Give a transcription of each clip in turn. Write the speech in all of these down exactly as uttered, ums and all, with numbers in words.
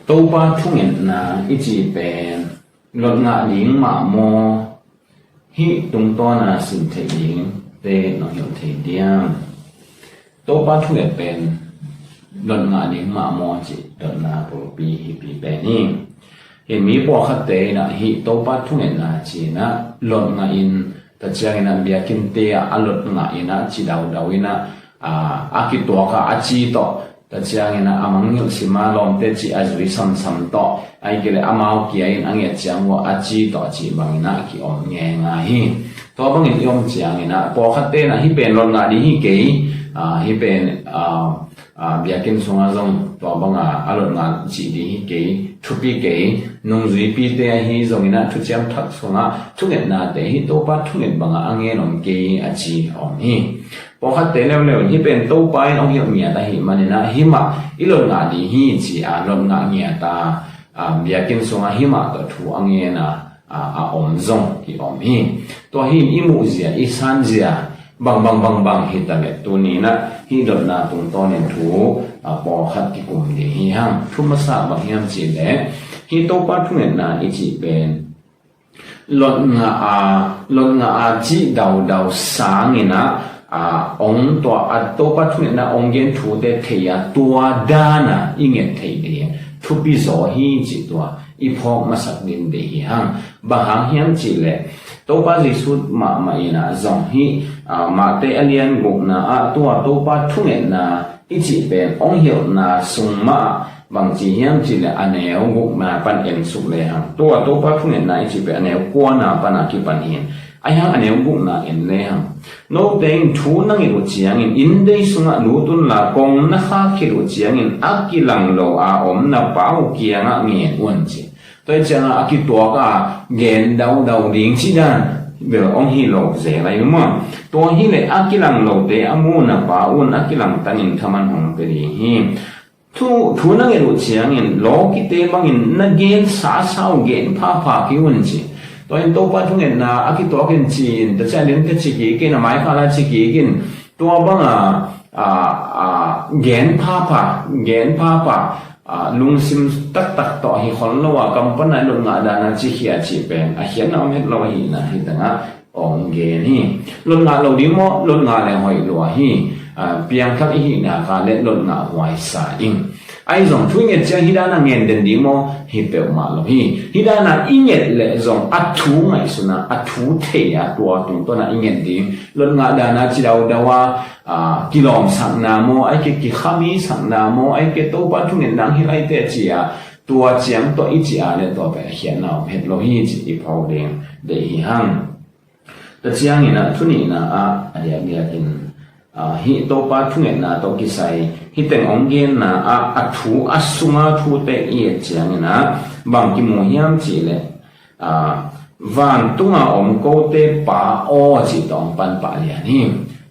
Topa thungetna i cih pen lot ngah ding mah maw, hih tungtawna sin theih dingte nong hilh thei diam? Topa thunget pen lot ngah ding mah maw cih dotna pawlpi hi pi pen hi. Hih mi pawlkhatte in ah hih Topa thungetna ci-in ah lot ngah in, tua ciangin ah biakinnte ah a lot ngah in ah ci daudau in ah, a kituak a a ci tawh, tua ciangin ah a mangngilh sim a lawmte cih a zui samsam tawh, ahih kei leh amau kia in a nget ciang uh a ci tawh cih bangin ah ki-om ngeingai hi. Tua bangin i om ciangin ah pawlkhatte in ah hih pen lot ngah ding hi kei, hih pen biakinn sungah zong tua banga a lot ngah cih ding hi kei, thupi kei, nungzuipite ahi zongin ah thuciam thak sungah thungetnate hih Topa thunget bangah a ngen om kei a ci om hi. Pawlkhatte leuleu in hih pen Topa in hong hilh ngiat ahih manin ah hih mah i lot ngah ding hi ci-a lot ngah ngiat a, biakinn sungah hih mah tawh thu a ngen a, a om zong ki-om hi. Tua hi in i muhzia, i sanzia bangbang bangbang hi ta leh tuni in ah hih dotna tungtawnin thu pawlkhat kikum ding hi hang. Thu masa bang hiam cih leh hih Topa thungetna i cih pen lot ngah a, lot ngah a cih daudau sangin ah, ong tua a Topa thungetna ong gen thute thei a, tua dan a i nget theih ding thupi zaw hi cih tua i phawk masak ding deih hi hang. Bang hang hiam cih leh Topa Jesuh mahmah in ah zong hih Matthai a lian gukna ah tua Topa thungetna i cih pen ong hilhna sung mah bangci hiam cih leh a neu gukna pan en suk lehang, tua Topa thungetna i cih pen a neu kuana pana kipan hi in, ahi hang a neu gukna en lehang, note in thu na nget uh ciangin inndei sungah lut unla kong na khak khit uh ciangin a kilang lo a om na Pa uh kiangah ngen un ci. Tua hi ciangah a kituak a gen daudau ding cih dan bel ong hi lo zel ahi maw? Tua hi leh a kilang lote a mu na Pa un a kilang tanin thaman hong pia ding hi. Thu, thu na nget uh ciangin lawkite bangin na gen sasa uh gen phapha kei un ci. Tua in Topa thungetna a kituak in ci-in, ta ciang ding te ci kik in, a maikhala ci kik in, tua banga gen phapha, gen phapha, lungsim taktak tawh hi khol lo a, kam pana lot ngah dana cikhia cih pen a khiatna om het lo ahihna hi tangah ong gen hi. Lot ngah lo ding maw? Lot ngah leng hoih lua hi. Piangthak i hihna kha le lot ngah huaisa ing. Ahi zong thu i nget ciang hih dana ngen den ding maw? Hi peuhmah lo hi. Hih dana i nget leh zong a thu ngaihsuna, a thu thei a, tua tungtawna i nget ding. Lot ngah dana ci daudau a, kilawmsakna maw, ahi kei kikhamisakna maw, ahi kei Topa thungetna hi lai te ci a, tua ciang tawh i ci a le tua pen a khiatna om het lo hi ci i phawk ding deih hi hang. Tua ciangin ah thu nihna ah a diakdiakin hih Topa thungetna tawh kisai hih teng ong genna ah a thu a sunga thute i et ciangin ah bang kimu hiam cih leh, vantunga om kote Pa aw cih tawh ong panpah lian hi.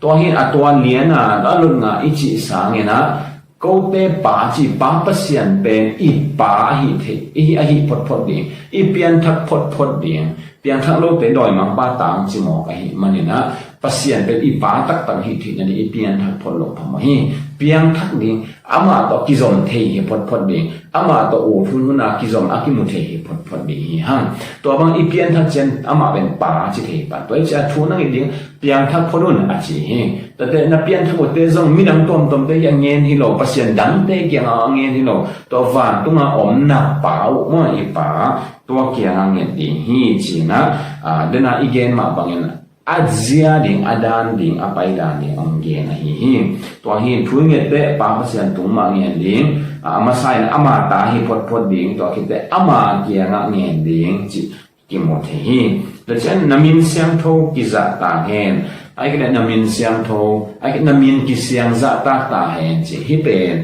Tua hi a tua liana a lot ngah i cih sangin ah kote Pa ci, Pa Pasian pen i Pa ahi thei, i ahi photphot ding, i pianthak photphot ding, pianthak lote dawimangpa tang ci mawk ahih manin ah Pasian pen i Pa taktak ahi theihna ding i pianthak phot loh phamawh hi. Pianthak ding, amah tawh kizom thei hi photphot ding, amah tawh ut hunhun a kizom a kimu thei hi photphot ding hi hang. Tua bang i pianthak ciang amah pen Pa ci thei hi pah. Tua hi ciah thu na nget ding, piangthak phot un a ci hi. Tate na piangthak uhte zong midang tuamtuamte hi a ngen hi lo, pasian dangte kiangah a ngen hi lo, tua vantunga om na Pa uh maw, i Pa, tua kiangah nget ding hi ci-in ah, dena i gen mah bangin a zia ding, a dan ding, a paidan ding ong gen ahi hi. Tua hi thu i nget teh Pa Pasian tung mah ngen ding, a masa in ama ta hi photphot ding, tua khit teh ama kiangah ngen ding cih kimu thei hi. Tua ciang na min siangtho kizahtak hen, ahih kei leh na min siangtho, ahih kei leh na min kisiang zahtak ta hen ci hi pen,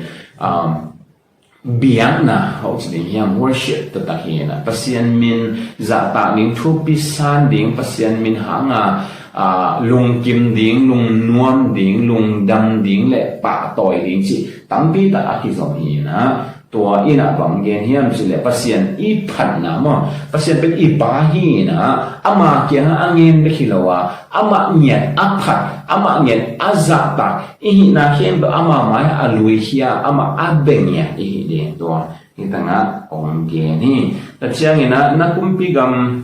biakna hong ci ding hiam, worship taktak hi na, Pasian min zahtak ding, thupi san ding, Pasian min hanga lungkim ding, lungnuam ding, lungdam ding le pahtawi ding cih tampi tak a kizom hi na. Tua in ah bang gen hiam cih leh Pasian i phatna maw, Pasian pen i Pa hi na, ama kiangah a ngen bek hi lo a, amah ngiat a phat, amah ngiat a zahtak, i hihna khempeuh ama mai a luikhia, amah a beng ngiat i hi ding tua. Hih tengah hong gen hi. Tua ciangin ah na kumpi gam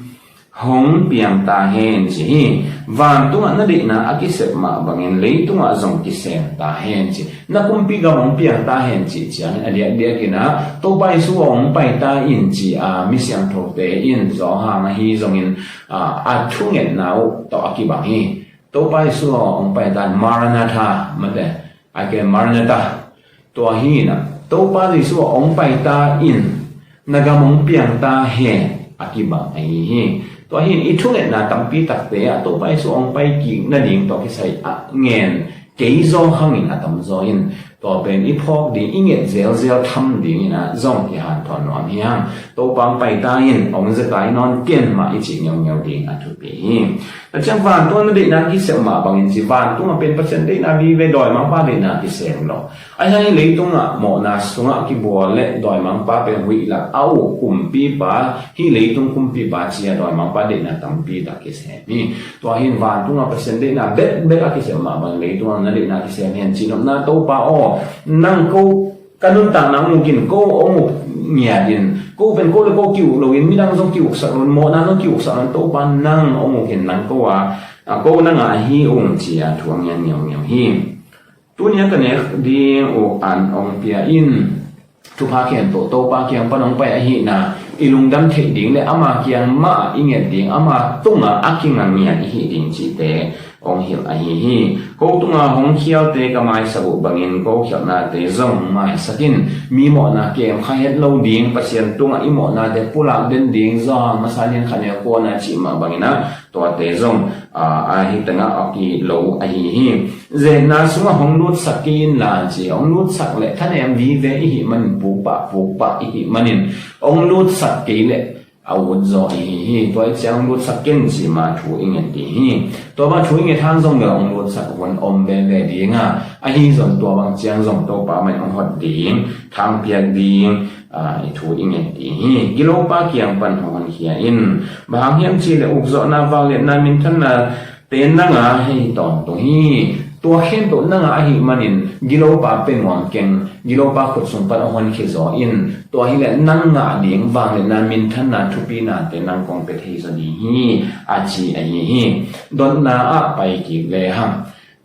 hong piang ta hen ci hi. Vantungah na deihna a kisep mah bangin leitungah zong kisem ta hen ci. Na kumpi gam hong piang ta hen cih ciangin a diakdiakin ah Topa Jesu hong pai ta in ci a mi siangthote in Johan ahi zongin a thungetna uh tawh a kibang hi. Topa Jesu hong pai ta in Maranatha mate a ke Maranatha. Tua hi in ah Topa Jesu hong pai ta in na gam hong piang ta hen a kibang ahi hi. Tua hi in i thungetna tampi takte ah Topa Jesu hong pai kik nading tawh kisai a ngen kei zaw hangin a tamzaw in tua pen i phawk ding i nget zelzel tham dingin ah zong kihanthawn nuam hi hang. Topa hong pai ta in hong zekai nawn ken mah i cih ngeungeu ding a thupi hi. Tua ciang vantung na deihna kisem mah bangin ci vantung a pen Pasian deihna vive dawimangpa deihna kisem lo. Ahi hang hi leitungah mawhna sungah kibual le dawimangpa pen huih lak a uh kumpipa hi leitung kumpipa ci a dawimangpa deihna tampi tak kisem hi. Tua hin vantungah Pasian deihna bekbek a kisem mah bangin leitungah na deihna kisem hen ci nopna Topa aw nang ko ka nuntakna hong ukin ko hong uk ngiatin ko pen ko le ko ki-uk loin midang zong ki-uksak loin mawhna zong ki-uksak loin Topa nang hong ukin nang ko a ko nang a ahi ung ci a thu a ngian ngeungeu hi. Tuni a ka nek ding uh an hong pia in thupha khempeuh Topa kiang pan hong pai ahihna i lungdam theih ding le ama kiang mah i nget ding ama tungah a kinga ngian i hih ding cihte hong hilh ahi hi. Ko tunga hong khialte ka maisak uh bangin ko khialhnate zong maisak in mi mawhna kem kha het lo ding Pasian tungah i mawhnate pulak den ding Johan masa lian khat neu kuana cih mah bangin ah tuate zong a hi tengah a kilo ahi hi. Zetna sungah hong lutsak kei inla ci hong lutsak le thanem vive i hih manin pukpah pukpah i hih manin hong lutsak kei le a ut zaw i hi hi. Tua i ciang hong lutsak ken ci ma thu i nget ding hi. Tua ma thu i nget hang zong bel hong lutsak hun om veve ding a ahi zong tua bang ciang zong Topa mah in hong hot ding thangpiak ding i thu i nget ding hi. Gilopa kiang pan hong honkhia in. Bang hang hiam cih leh ukzawhna vangliatna minthanna te nanga hei tawntung hi. Tua khempeuh nanga ahih manin gilopa pe nuam keng. Gilopa khut sung pan a honkhia zaw in. Tua hileh nang ngah ding vangliatna minthanna thupinate nang kong pe thei zaw ding hi a ci ahi hi. Dotna ah pai kik le hang.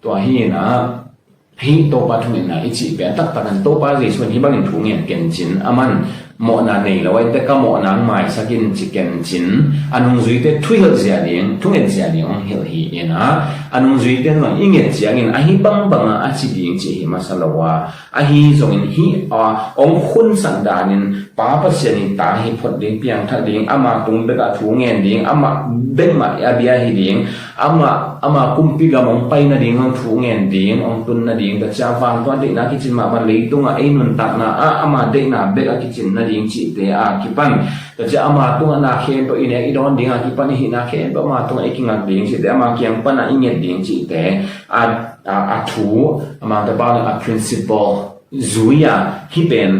Tua hi inah hih Topa thungetna i cih pen taktak in Topa Jesuh in hih bangin thu ngen kencin a man mawhna nei lo a i tek a mawhna ang maisak in ci kencin a nungzuite thuhilh zia ding thunget zia ding hong hilh hi inah a nungzuite in zong i nget ciangin ahi bangbanga a ci ding cih hi masa lo a ahi zongin hih a hong khunsak danin Pa Pasian in ta hi phot ding piangthak ding ama tung bekah thu ngen ding ama bek mah a bia hi ding ama ama kumpi gam hong pai nading hong thu ngen ding hong tun nading ka cia vang tua deihna kicin mah ban leitungah ei nuntakna ah ama deihna bek a kicin nading cihte a kipan ka cia ama tungah na khempeuh i nek i dawn ding a kipan i hihna khempeuh ama tungah i kingak ding cihte ama kiang panah i nget ding cihte a a thu ama tapa a principle zui a hi pen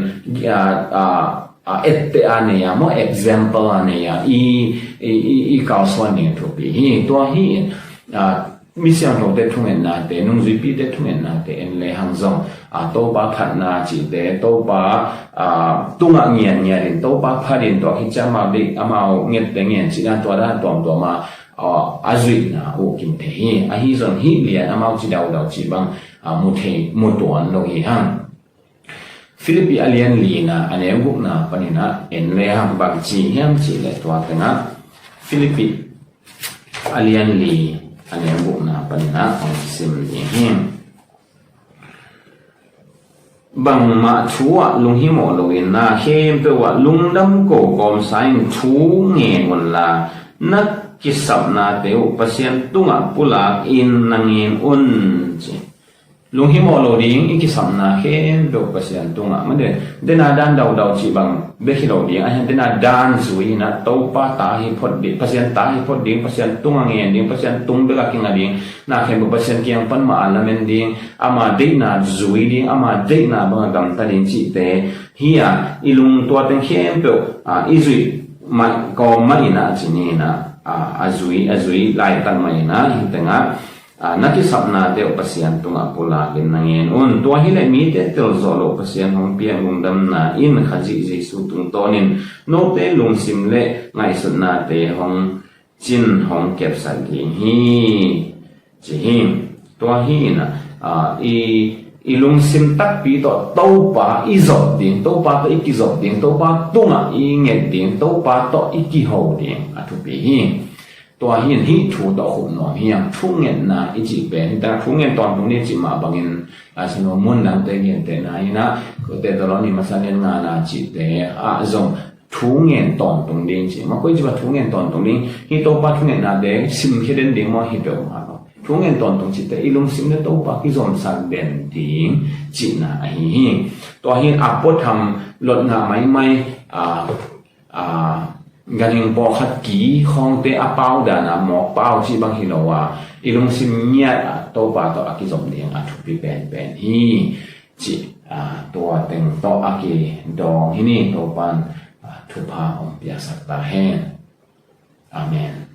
a etteh a nei a maw example a nei a i i i kalsuan ding thupi hi tua hi. Misiangthote thungetnate nungzuipite thungetnate en le hang zong Topa phatna cihte Topa tungah ngianngian in Topa phat in tua hi ciang amau deih amau ngette ngian cihna tua dan tuamtuam a a zuihna uh kim thei hi. Ahi zong hih lian amau ci daudau cih bang mu thei mu tuan lo hi hang. Philippi a lian lina a neu gukna paninah en le hang bang ci hiam cih le tua tengah Philippi a lian li a neu gukna paninah hong sim ding hi. Bangmah thu ah lunghimawh loin na khempeuh ah lungdam ko kawmsa in thu ngen unla na kisapnate uh Pasian tungah pulak in na ngen un ci. Lunghimawh lo ding i kisapna khempeuh Pasian tungah made dena dan daudau cih bang bek hi lo ding a hian dena dan zui inah Topa ta hi phot ding Pasian ta hi phot ding Pasian tungah ngen ding Pasian tung bekah kinga ding na khempeuh Pasian kiang pan mah a lamen ding ama deihna zui ding ama deihna bangah gamta ding cihte hi a i lung tua teng khempeuh i zuih mah kawm mah inah ci ni inah a zui a zui laitak mah inah hi tengah a, na kisapnate uh Pasian tungah pulakin na ngen un. Tua hileh mite telzawh loh Pasian hong piak lungdamna in Khazih Jesu tungtawnin note lungsim le ngaihsutnate hong cin hong kepsak ding hi, ci hi. Tua hi in a, a, i, i lungsim takpi tawh Topa i zop ding, Topa tawh i kizop ding, Topa tungah i nget ding, Topa tawh i kiho ding a thupi hi. Tua hi in hih thu tawh khuh nuam hi hang. Thungetna i cih pen hi ta, thungen tawntung ding cih mah bangin a, sino mun dangte gentehna hi na, kote tawh lo ni masa lian ngana cihte ah zong thungen tawntung ding cih maw, koi ci bang thungen tawntung ding hi, Topa thungetnate simkhia den ding maw, hi peuhmah lo. Thungen tawntung cihte i lungsim le Topa kizomsak den ding cihna ahi hi. Tua hi a puatham lot ngah maimai, a, a, ganhing pawlkhat ki khawngte a pau dana mawk pau cih bang hi lo a, i lungsim ngiat a Topa tawh a kizom ding a thupi penpen hi. Cih, a, tua teng tawh a kidawng hi ni. Topan, a, thupha hong piaksak ta hen. Amen.